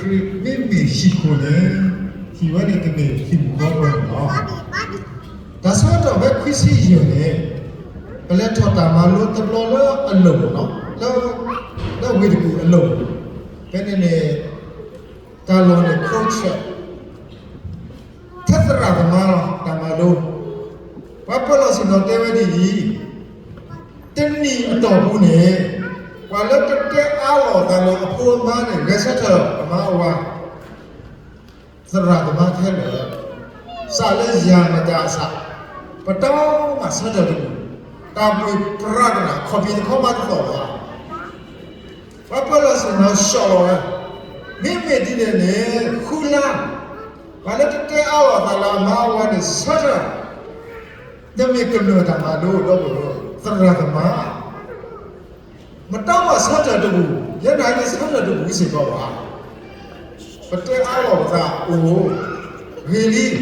မ့မ့ၢ်ဟံၣ်ခိၣ်န့ၣ်, ဟံၣ်ဝဲန့ၣ်တမ့ၢ်ဟံၣ်မုၢ်ဃီပၢၢ်န့ၣ်လီၤ. တၢ်ဆၢကတီၢ်ဖဲခွံဆံယဲၢ်န့ၣ်, ပလဲၤထီၣ်တၢ်မၤလိတဘျီလၢအလိၤလီၤ, လၢ, လၢဝ့ၢ်တကူၣ်အလိၤ, ဖဲန့ၣ်န့ၣ် တၢ်လီၢ်န့ၣ် ခိၣ်ဆၢၣ် ထဲသရၣ်သမါလီၤ တၢ်မၤလိ, ပှၤပၢၤလီၢ်ဆ့ၣ်နီၤတဲဝဲဒ်အံၤ, တနံၣ်အတီၢ်ပူၤန့ၣ်, ပှၤလၢတတဲအါလီၤအသးလၢအဖိအမါန့ၣ် ဂဲၤဆၢထၢၣ်အမါအဝၤ, သရၣ်သမါခဲလၢာ်, စးလၢယၤမတၤအစး, ပတီၢ်မၤဆၢထၢၣ်တပူၤ, တၢ်ဘှ့ၣ်ပြးကနၣ် ခီၣ်ဖံးတခီမၤတသီၣ်ဘၣ် ပှၤပၢၤလီၢ်ဆ့ၣ်နီၤဆီၣ်လီၤဝဲ, မ့မ့ၢ်ဒ်န့ၣ်န့ၣ် ဃုလါ, ပှၤလၢတတဲအါလီၤအသးလၢအမါအဝၤန့ၣ် ဆၢထၢၣ်, တမ့ၢ်ကမျၢၢ်တၢ်မၤလိဒီး သရၣ်သမါ, မတီၢ်မၤဆၢထၢၣ်တပူၤ, ယဲဒၣ်န့ၣ်ဆၢထၢၣ်တပူၤစ့ၢ်ကီးဘၣ်. ပတဲအါလီၤပသးအိၣ်, ဂ့ၤလံ,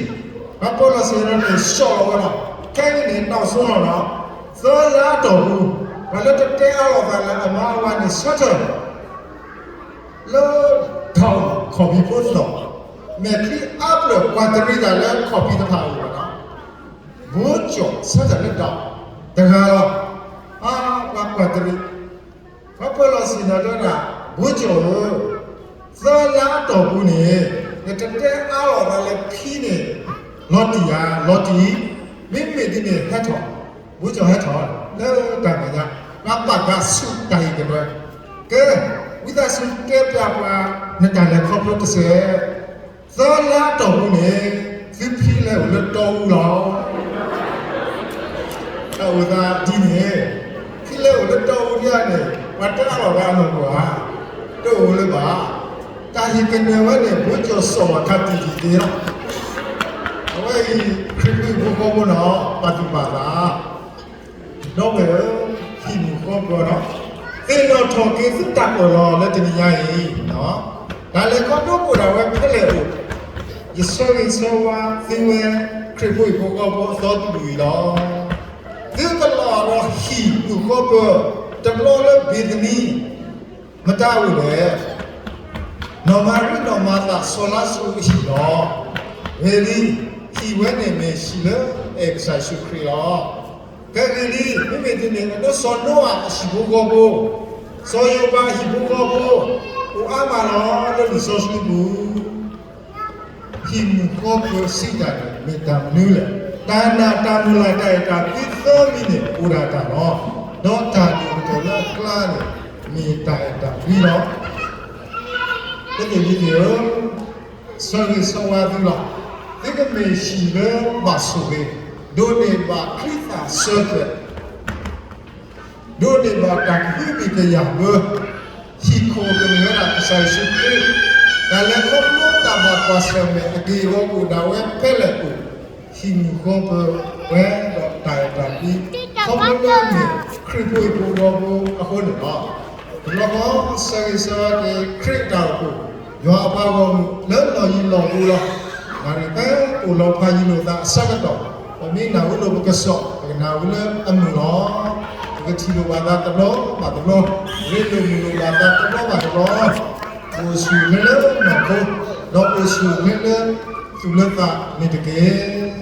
ပှၤပၢၤလီၢ်ဆ့ၣ်နီၤန့ၣ်ဆီၣ်လီၤဝဲလီၤ, ခဲအံၤန့ၣ် နောက်ဆုံးလီၤနီၤ, သၢလါအတီၢ်ပူၤ, ပှၤလၢတတဲအါလီၤအသးလၢအမါအဝၤန့ၣ် ဆၢထၢၣ် လၢ ထီၣ်ခီၣ်ဖံးဖိသီၣ်, မဲာ်ချံအါပျၢၢ်ကွၢ်တရံးတၢ်လၢခီၣ်ဖံးတဖၣ်အအိၣ်လီၤနီၤ, ဘိကၠီၣ်ဆၢထၢၣ်လၢဒီးတဂၤလီၤ. အါ, ပှၤကွၢ်တရံး, ပှၤပၢၤလီၢ်ဆ့ၣ်နီၤတဲဒၣ်, ဘိကၠီၣ်ဧၢ, သၢလါအတီၢ်ပူၤန့ၣ်, နတတဲအါလီၤသးလၢဖံန့ၣ်, လီၤတံၢ်ဧါ, လီၤတံၢ်, မ့မ့ၢ်ဒ်န့ၣ်ဟဲထီၣ်, ဘိကၠီၣ်ဟဲထီၣ်, လၢတၢ်မဲာ်ညါ, ပှၤပာ်ကါဆူတၢ်အံၤကနွဲ, ကဲ, ဝံသးစူၤတဲပျးပှၤ, နတၢ်လဲၤခီဖျိတစဲး သၢလါအတီၢ်ပူၤန့ၣ်, သုဖံလဲၤအိၣ်လၢတီအူလီၤ. တၢ်အိၣ်သးဒ်န့ၣ်, ဖံလဲၤအိၣ်လၢတီအူဒ်န့ၣ်, ပှၤတဲအါလီၤဝဲအနီၢ်ကီၢ်ဧါ, တအိၣ်လၢၤဘၣ်. တၢ်ဟ့ၣ်ကနၢၤဝဲန့ၣ် ဘိကၠီၣ်စီၣ်ဝဲခါတံၢ်တံၢ်တ့လီၤ. အဝဲအံၤ ခရံာ်ဖိဟံၣ်ဖိဃီဖိန့ၣ် ပာ်သူၣ်ပာ်သး ဒီပုၢ်ဝဲၢ်ဧၢ, ဟံၣ်မုၢ်ဃီပၢၢ်လီၤ, သ့ၣ်နီၣ်ထီၣ်က့ၤသုတၢ်အၢၣ်လီၤလၢတနံၤညါအံၤ, တၢ်လဲၤခီဖျိအိၣ်ဒၣ်ဝဲဖဲလဲၣ်အိၣ်, ယဆၢဂ့ၤဆၢဝါသုဝဲ ခရံာ်ဖိဟံၣ်ဖိဃီဖိအသီတဒူၣ်အံၤလီၤ. သုကလီၤဒီးဟံၣ်မုၢ်ဃီပၢၢ် တဘျီလၢဘ့ၤသနံ မတၤအိၣ်လဲၣ်. နီၢ်မၤရံနီၢ်မၤသးစီၤလါစရူးအဟံၣ်လီၤ. ဂ့ၤလံ, ဟံၣ်ဝဲန့ၣ်မ့ၢ်ဟံၣ်လၢအဲၣ်ကစၢ်ယ့ၣ်ၡူးခရံာ်လီၤ. ကဲဂ့ၤလံ, မ့မ့ၢ်ဒ်န့ၣ် အဒိစီၤနိအၤအဟံၣ်ဖိဃီဖိ, စီၤယိၤဘးအဟံၣ်ဖိဃီဖိ, အိၣ်အါမးလီၤလၢလံာ်စီဆှံပူၤ ဟံၣ်မုၢ်ဃီပၢၢ်စံးတၢ်န့ၣ် မ့ၢ်တၢ်မနုၤလဲၣ်. တၢ်နာ်တၢ်မုၢ်လၢ်တၢ်အဲၣ်တၢ်ကွံသၢမံၤန့ၣ် အိၣ်ဒၣ်တၢ်လီၤ. ဒီးတၢ်ဒိၣ်ကတၢၢ်လၢအကျါန့ၣ် မ့ၢ်တၢ်အဲၣ်တၢ်ကွံလီၤ. ပသ့ၣ်လံသ့ၣ်ဧၢ, ဆၢဂ့ၤဆၢဝါသုလီၤ. သုကမ့ၢ်ဟံၣ်လၢဘၣ်ဆိၣ်ဂ့ၤ, ဒိးန့ၢ်ဘၣ်ချံသၣ်စၢၤသွဲၣ် ဒိးန့ၢ်ဘၣ်တၢ်ကဟုကယာ်ဘၢ, ဟံၣ်ခိၣ်ကမ့ၢ်ဝဲဒၣ်ကစၢ်ယ့ၣ်ၡူးခရံာ်, တၢ်လဲၤခီဖျိတၢ်ဘၣ်ကွၢ်ဆၢၣ်မဲာ်အဂ့ၢ်အဂီၢ်အိၣ်ဒၣ်ဝဲဖဲလဲၣ်အိၣ်, ဟံၣ်မုၢ်ဃီပၢၢ်ဝဲဒီးတၢ်အဲၣ်တၢ်ကွံ, ခီဖျိလၢမ့ၢ်ခရံာ်ဖိဟံၣ်ဖိဃီဖိအဃိန့ၣ်လီၤ. တဘျီဃီဆၢဂ့ၤဆၢဝါက့ၤခရံာ်အတၢ်အိၣ်ဖှိၣ်, ယွၤအပှၤဂီၢ်မုၢ်လၢလီၢ်ယံၤလီၢ်ဘူးလီၤ. နၣ်ရံၣ်ဖဲအိၣ်လီၤဖးယံၤလိာ်သးအဆၢကတီၢ်, ပမ့ၢ်နၢ်ဟူလိာ်ပကစီၣ်, ပကနၢ်ဟူလၢအမုာ်လီၤ. ပကထံၣ်လိာ်ဘၣ်သးတဘျီဘၣ်တဘျီ, ပကရ့လိာ်မုာ်လိာ်ဘၣ်သးတဘျီဘၣ်တဘျီ, အိၣ်ဆူၣ်လၢလၢနီၢ်ခိ, ဒီးအိၣ်ဆူၣ်လၢလၢသူၣ်လၢသးန့ၣ်တက့ၢ်.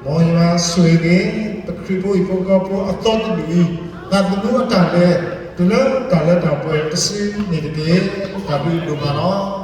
မ်ယွၤဆိၣ်ဂ့ၤက့ၤ ပခရံာ်ဖိဟံၣ်ဖိဃီဖိအသီတဒူၣ်အံၤ, သးသမူအတၢ်လဲၤ တုၤလၢတၢ်လၢတၢ်ပှဲၤတစုန့ၣ်တက့ၢ်. တၢ်ဘျုးဒိၣ်မးလီၤ.